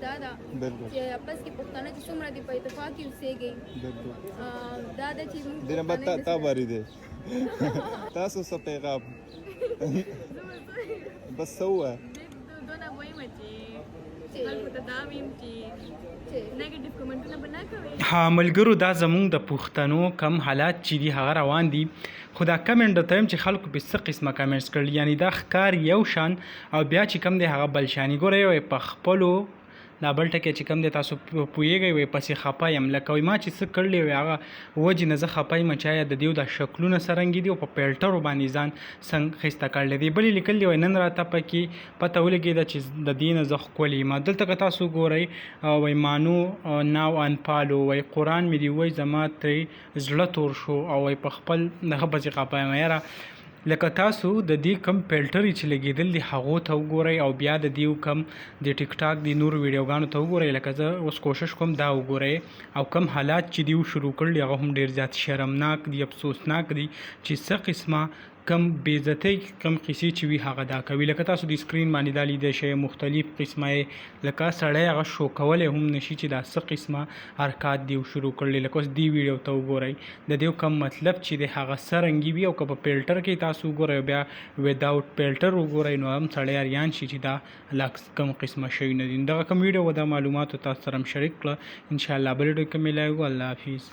دا ده بالکل چې آپس کې پښتانه چې څومره دي په اتفاق کې اوسېږي. بالکل. دا ده چې موږ دینه بعد پښتانه تا باری دی، تاسو څه پیغام بس څه ووایه؟ دونه وایم چې خلکو ته دا ویم چې نیګیټیو کمنټونه به نه کوي. ها ملګرو، دا زمونږ د پښتنو کم حالات چې دي هغه روان دي، خو دا کمنټ درته وایم چې خلکو پې څه قسمه کمنټس کړل، یعنی دا ښکار یو شان او بیا چې کم دی هغه بل شان. ګوره، یو په خپلو دا بل ټکی چې کم دی تاسو پوهیږئ، وایي پسې خپه یم، لکه وایي ما چې څه کړلی وي هغه وجې نه زه خپه یم چې آیا د دیو دا شکلونه څرنګه دي او په پیلټرو باندې ځان څنګه ښایسته کړلی دی. بلې لیکل دي، وایي نن راته پکې پته ولګېده چې د دې نه زه ښکلې یم. دلته که تاسو ګورئ، وایي مانو ناو انپالو، وایي قرآن مې دې ووایي زما ترې زړه تور شو، او وایي په خپل دغه پسې خپه یم. یاره لکه تاسو د دې کم فلټر چې لګېدل دي هغو ته وګورئ، او بیا د دیو کم د ټیک ټاک د نورو ویډیوګانو ته وګورئ. لکه زه اوس کوشش کوم دا وګورئ، او کم حالات چې دیو شروع کړل هغه هم ډیر زیات شرمناک دي، افسوسناک دي چې څه قسمه کم بېعزتۍ کم قصې چې وي هغه دا کوي. لکه تاسو د سکرین باندې دا لیدی شئ، مختلف قسمه یې لکه سړی هغه شو کولی هم نشي چې دا څه قسمه حرکات دیو شروع کړل. لکه اوس دې ویډیو ته وګورئ، د دیو کم مطلب چې دی هغه څه رنګي وي، او که په فلټر کې تاسو وګورئ او بیا وداوټ فلټر وګورئ نو هم سړی اریان شي چې دا لا کم قسمه شیونه دي. دغه کم ویډیو و دا معلوماتو تاسو سره هم شریک کړه. انشاءالله بل ویډیو کې ملایو. الله حافظ.